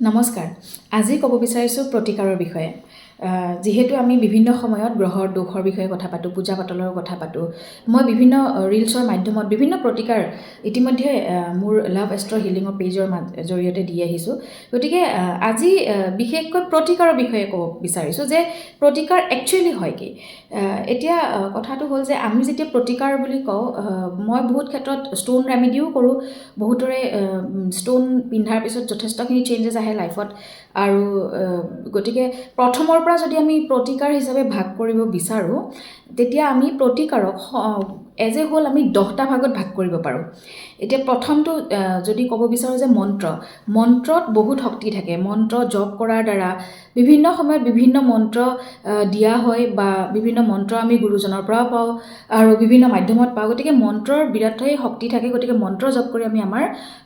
নমস্কাৰ। আজি ক'ব বিচাৰিছোঁ প্ৰতিকাৰৰ বিষয়ে। যিহেতু আমি বিভিন্ন সময়ত গ্ৰহৰ দোষৰ বিষয়ে কথা পাতোঁ, পূজা পাতলৰ কথা পাতোঁ, মই বিভিন্ন ৰিলছৰ মাধ্যমত বিভিন্ন প্ৰতিকাৰ ইতিমধ্যে মোৰ লাভ এষ্ট্ৰ' হিলিঙৰ পেজৰ জৰিয়তে দি আহিছোঁ। গতিকে আজি বিশেষকৈ প্ৰতিকাৰৰ বিষয়ে ক'ব বিচাৰিছোঁ যে প্ৰতিকাৰ একচুৱেলি হয় কি। এতিয়া কথাটো হ'ল যে আমি যেতিয়া প্ৰতিকাৰ বুলি কওঁ, মই বহুত ক্ষেত্ৰত ষ্ট'ন ৰেমেডিও কৰোঁ। বহুতৰে ষ্ট'ন পিন্ধাৰ পিছত যথেষ্টখিনি চেঞ্জেছ আহে লাইফত। আৰু গতিকে প্ৰথমৰ পৰা যদি আমি প্ৰতিকাৰ হিচাপে ভাগ কৰিব বিচাৰোঁ, তেতিয়া আমি প্ৰতিকাৰক এজ এ হ'ল আমি 10টা ভাগত ভাগ কৰিব পাৰোঁ। এতিয়া প্ৰথমটো যদি ক'ব বিচাৰোঁ যে মন্ত্ৰ, মন্ত্ৰত বহুত শক্তি থাকে। মন্ত্ৰ জপ কৰাৰ দ্বাৰা বিভিন্ন সময়ত বিভিন্ন মন্ত্ৰ দিয়া হয় বা বিভিন্ন মন্ত্ৰ আমি গুৰুজনৰ পৰাও পাওঁ আৰু বিভিন্ন মাধ্যমত পাওঁ। গতিকে মন্ত্ৰৰ বিৰাটেই শক্তি থাকে। গতিকে মন্ত্ৰ জপ কৰি আমি আমাৰ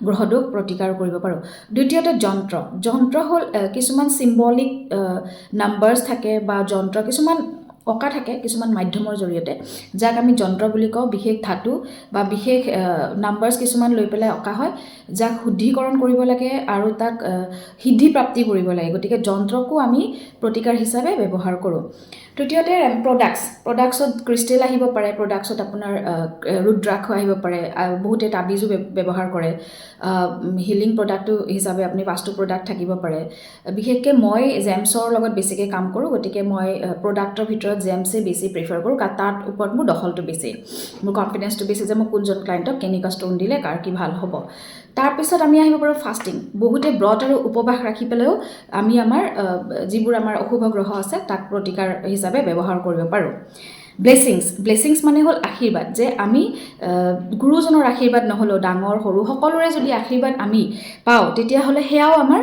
গ্ৰহদোষ প্ৰতিকাৰ কৰিব পাৰোঁ। দ্বিতীয়তে যন্ত্ৰ। যন্ত্ৰ হ'ল কিছুমান চিম্বলিক নাম্বাৰ্ছ থাকে বা যন্ত্ৰ কিছুমান অঁকা থাকে কিছুমান মাধ্যমৰ জৰিয়তে, যাক আমি যন্ত্ৰ বুলি কওঁ। বিশেষ ধাতু বা বিশেষ নাম্বাৰ্ছ কিছুমান লৈ পেলাই অঁকা হয়, যাক শুদ্ধিকৰণ কৰিব লাগে আৰু তাক সিদ্ধি প্ৰাপ্তি কৰিব লাগে। গতিকে যন্ত্ৰকো আমি প্ৰতিকাৰ হিচাপে ব্যৱহাৰ কৰোঁ। তৃতীয়তে প্ৰডাক্টছ। প্ৰডাক্টছত ক্ৰিষ্টেল আহিব পাৰে, প্ৰডাক্টছত আপোনাৰ ৰুদ্ৰাক্ষ আহিব পাৰে, বহুতে তাবিজো ব্যৱহাৰ কৰে। হিলিং প্ৰডাক্টটো হিচাপে আপুনি বাস্তু প্ৰডাক্ট থাকিব পাৰে। বিশেষকৈ মই জেমছৰ লগত বেছিকৈ কাম কৰোঁ, গতিকে মই প্ৰডাক্টৰ ভিতৰত জেমছেই বেছি প্ৰিফাৰ কৰোঁ, কাৰণ তাৰ ওপৰত মোৰ দখলটো বেছি, মোৰ কনফিডেঞ্চটো বেছি যে মই কোনজন ক্লাইণ্টক কেনেকুৱা ষ্ট'ন দিলে কাৰ কি ভাল হ'ব। তাৰপিছত আমি আহিব পাৰোঁ ফাষ্টিং। বহুতে ব্ৰত আৰু উপবাস ৰাখি পেলাইও আমি আমাৰ যিবোৰ আমাৰ অশুভ গ্ৰহ আছে তাক প্ৰতিকাৰ হিচাপে ব্যৱহাৰ কৰিব পাৰোঁ। ব্লেছিংছ। ব্লেছিংছ মানে হ'ল আশীৰ্বাদ, যে আমি গুৰুজনৰ আশীৰ্বাদ নহ'লেও ডাঙৰ সৰু সকলোৰে যদি আশীৰ্বাদ আমি পাওঁ, তেতিয়াহ'লে সেয়াও আমাৰ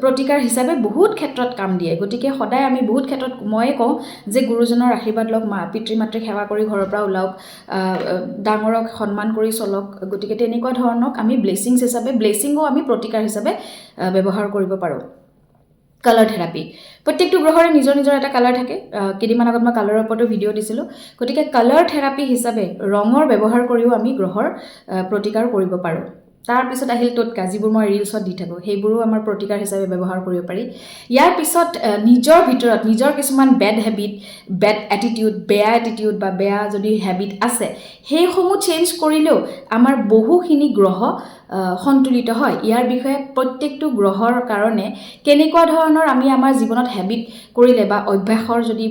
প্ৰতিকাৰ হিচাপে বহুত ক্ষেত্ৰত কাম দিয়ে। গতিকে সদায় আমি বহুত ক্ষেত্ৰত ময়ে কওঁ যে গুৰুজনৰ আশীৰ্বাদ লওক, পিতৃ মাতৃক সেৱা কৰি ঘৰৰ পৰা ওলাওক, ডাঙৰক সন্মান কৰি চলক। গতিকে তেনেকুৱা ধৰণক আমি ব্লেছিংছ হিচাপে, ব্লেছিঙো আমি প্ৰতিকাৰ হিচাপে ব্যৱহাৰ কৰিব পাৰোঁ। Colour therapy. প্ৰত্যেকটো গ্ৰহৰে নিজৰ নিজৰ এটা কালাৰ থাকে। কেইদিনমান আগত মই কালাৰৰ ওপৰতো ভিডিঅ' দিছিলোঁ। গতিকে কালাৰ থেৰাপি হিচাপে ৰঙৰ ব্যৱহাৰ কৰিও আমি গ্ৰহৰ প্ৰতিকাৰ কৰিব পাৰোঁ। তাৰপিছত আহিল টোটকা, যিবোৰ মই ৰিলছত দি থাকোঁ, সেইবোৰো আমাৰ প্ৰতিকাৰ হিচাপে ব্যৱহাৰ কৰিব পাৰি। ইয়াৰ পিছত নিজৰ ভিতৰত নিজৰ কিছুমান বেড হেবিট, বেড এটিটিউড, বেয়া এটিটিউড বা বেয়া যদি হেবিট আছে, সেইসমূহ চেঞ্জ কৰিলেও আমাৰ বহুখিনি গ্ৰহ সন্তুলিত হয়। ইয়াৰ বিষয়ে প্ৰত্যেকটো গ্ৰহৰ কাৰণে কেনেকুৱা ধৰণৰ আমি আমাৰ জীৱনত হেবিট কৰিলে বা অভ্যাসৰ যদি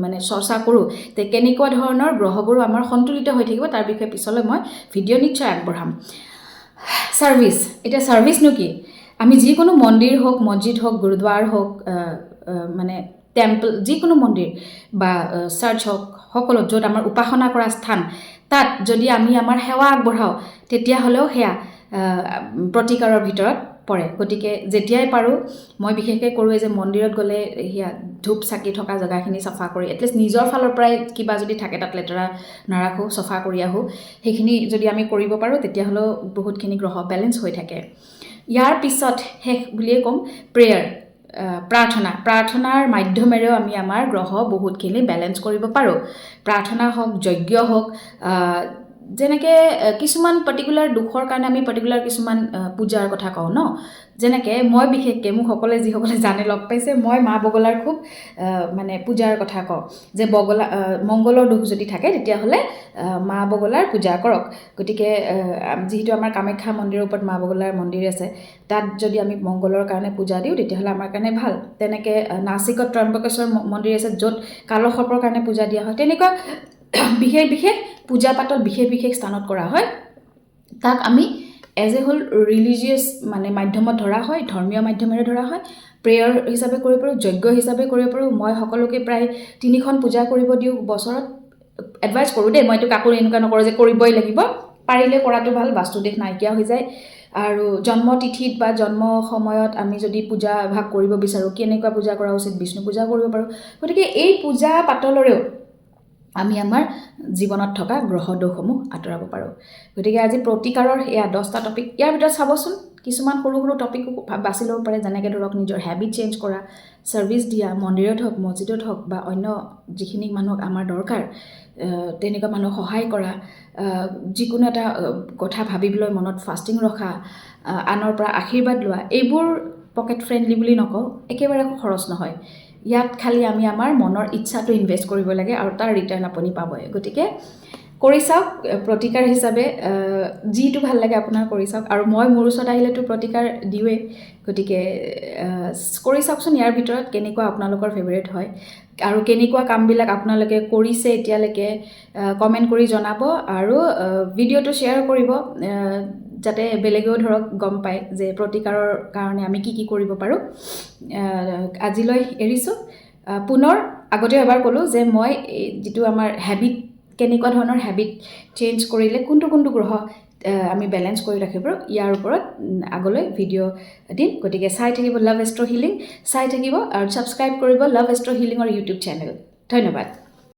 মানে চৰ্চা কৰোঁ, তে কেনেকুৱা ধৰণৰ গ্ৰহবোৰো আমাৰ সন্তুলিত হৈ থাকিব, তাৰ বিষয়ে পিছলৈ মই ভিডিঅ' নিশ্চয় আগবঢ়াম। ছাৰ্ভিচ। এতিয়া ছাৰ্ভিচনো কি? আমি যিকোনো মন্দিৰ হওক, মছজিদ হওক, গুৰুদ্বাৰ হওক, মানে টেম্পল, যিকোনো মন্দিৰ বা চাৰ্চ হওক, সকলো য'ত আমাৰ উপাসনা কৰা স্থান, তাত যদি আমি আমাৰ সেৱা আগবঢ়াওঁ, তেতিয়াহ'লেও সেয়া প্ৰতিকাৰৰ ভিতৰত পৰে। গতিকে যেতিয়াই পাৰোঁ মই বিশেষকৈ কৰোঁ যে মন্দিৰত গ'লে সেয়া ধূপ চাকি থকা জেগাখিনি চাফা কৰি এটলিষ্ট নিজৰ ফালৰ পৰাই কিবা যদি থাকে তাত লেতেৰা নাৰাখোঁ, চফা কৰি আহোঁ। সেইখিনি যদি আমি কৰিব পাৰোঁ, তেতিয়াহ'লেও বহুতখিনি গ্ৰহ বেলেঞ্চ হৈ থাকে। ইয়াৰ পিছত শেষ বুলিয়ে ক'ম, প্ৰেয়াৰ, প্ৰাৰ্থনা। প্ৰাৰ্থনাৰ মাধ্যমেৰেও আমি আমাৰ গ্ৰহ বহুতখিনি বেলেঞ্চ কৰিব পাৰোঁ। প্ৰাৰ্থনা হওক, যজ্ঞ হওক, যেনেকৈ কিছুমান পাৰ্টিকুলাৰ দুখৰ কাৰণে আমি পাৰ্টিকুলাৰ কিছুমান পূজাৰ কথা কওঁ ন। যেনেকৈ মই বিশেষকৈ মোক সকলোৱে যিসকলে জানে, লগ পাইছে, মই মা বগলাৰ খুব মানে পূজাৰ কথা কওঁ যে বগলা মংগলৰ দোষ যদি থাকে, তেতিয়াহ'লে মা বগলাৰ পূজা কৰক। গতিকে যিহেতু আমাৰ কামাখ্যা মন্দিৰৰ ওপৰত মা বগলাৰ মন্দিৰ আছে, তাত যদি আমি মংগলৰ কাৰণে পূজা দিওঁ, তেতিয়াহ'লে আমাৰ কাৰণে ভাল। তেনেকৈ নাচিকত ত্ৰম্বকেশ্বৰ মন্দিৰ আছে, য'ত কালসৰ্পৰ কাৰণে পূজা দিয়া হয়। তেনেকুৱা বিশেষ বিশেষ পূজা পাতল বিশেষ বিশেষ স্থানত কৰা হয়। তাক আমি এজ এ হ'ল ৰিলিজিয়াছ মানে মাধ্যমত ধৰা হয়, ধৰ্মীয় মাধ্যমেৰে ধৰা হয়। প্ৰেয়াৰ হিচাপে কৰিব পাৰোঁ, যজ্ঞ হিচাপে কৰিব পাৰোঁ। মই সকলোকে প্ৰায় তিনিখন পূজা কৰিব দিওঁ বছৰত, এডভাইচ কৰোঁ দেই। মইতো কাকো এনেকুৱা নকৰোঁ যে কৰিবই লাগিব। পাৰিলে কৰাটো ভাল, বাস্তুদোষ নাইকিয়া হৈ যায়। আৰু জন্ম তিথিত বা জন্ম সময়ত আমি যদি পূজা ভাগ কৰিব বিচাৰোঁ, কেনেকুৱা পূজা কৰা উচিত, বিষ্ণু পূজা কৰিব পাৰোঁ। গতিকে এই পূজা পাতলৰেও আমি আমাৰ জীৱনত থকা গ্ৰহ দোষসমূহ আঁতৰাব পাৰোঁ। গতিকে আজি প্ৰতিকাৰৰ এয়া 10টা টপিক। ইয়াৰ ভিতৰত চাবচোন, কিছুমান সৰু সৰু টপিকো বাছি ল'ব পাৰে। যেনেকৈ ধৰক নিজৰ হেবিট চেঞ্জ কৰা, ছাৰ্ভিচ দিয়া, মন্দিৰত হওক, মছজিদত হওক বা অন্য যিখিনি মানুহক আমাৰ দৰকাৰ, তেনেকুৱা মানুহক সহায় কৰা, যিকোনো এটা কথা ভাবিবলৈ মনত ফাষ্টিং ৰখা, আনৰ পৰা আশীৰ্বাদ লোৱা, এইবোৰ পকেট ফ্ৰেণ্ডলি বুলি নকওঁ, একেবাৰে একো খৰচ নহয়। ইয়াত খালি আমি আমাৰ মনৰ ইচ্ছাটো ইনভেষ্ট কৰিব লাগে আৰু তাৰ ৰিটাৰ্ণ আপুনি পাবই। গতিকে কৰি চাওক প্ৰতিকাৰ হিচাপে, যিটো ভাল লাগে আপোনাৰ কৰি চাওক। আৰু মই মোৰ ওচৰত আহিলেতো প্ৰতিকাৰ দিওঁৱেই, গতিকে কৰি চাওকচোন ইয়াৰ ভিতৰত কেনেকুৱা আপোনালোকৰ ফেভৰেট হয় আৰু কেনেকুৱা কামবিলাক আপোনালোকে কৰিছে এতিয়ালৈকে কমেণ্ট কৰি জনাব আৰু ভিডিঅ'টো শ্বেয়াৰ কৰিব, যাতে বেলেগেও ধৰক গম পায় যে প্ৰতিকাৰৰ কাৰণে আমি কি কি কৰিব পাৰোঁ। আজিলৈ এৰিছোঁ। পুনৰ আগতেও এবাৰ ক'লোঁ যে মই এই যিটো আমাৰ হেবিট, কেনেকুৱা ধৰণৰ হেবিট চেঞ্জ কৰিলে কোনটো কোনটো গ্ৰহ আমি বেলেঞ্চ কৰি ৰাখিব পাৰোঁ, ইয়াৰ ওপৰত আগলৈ ভিডিঅ' দিম। গতিকে চাই থাকিব লাভ এষ্ট্ৰ' হিলিং, চাই থাকিব আৰু ছাবস্ক্ৰাইব কৰিব লাভ এষ্ট্ৰ' হিলিঙৰ ইউটিউব চেনেল। ধন্যবাদ।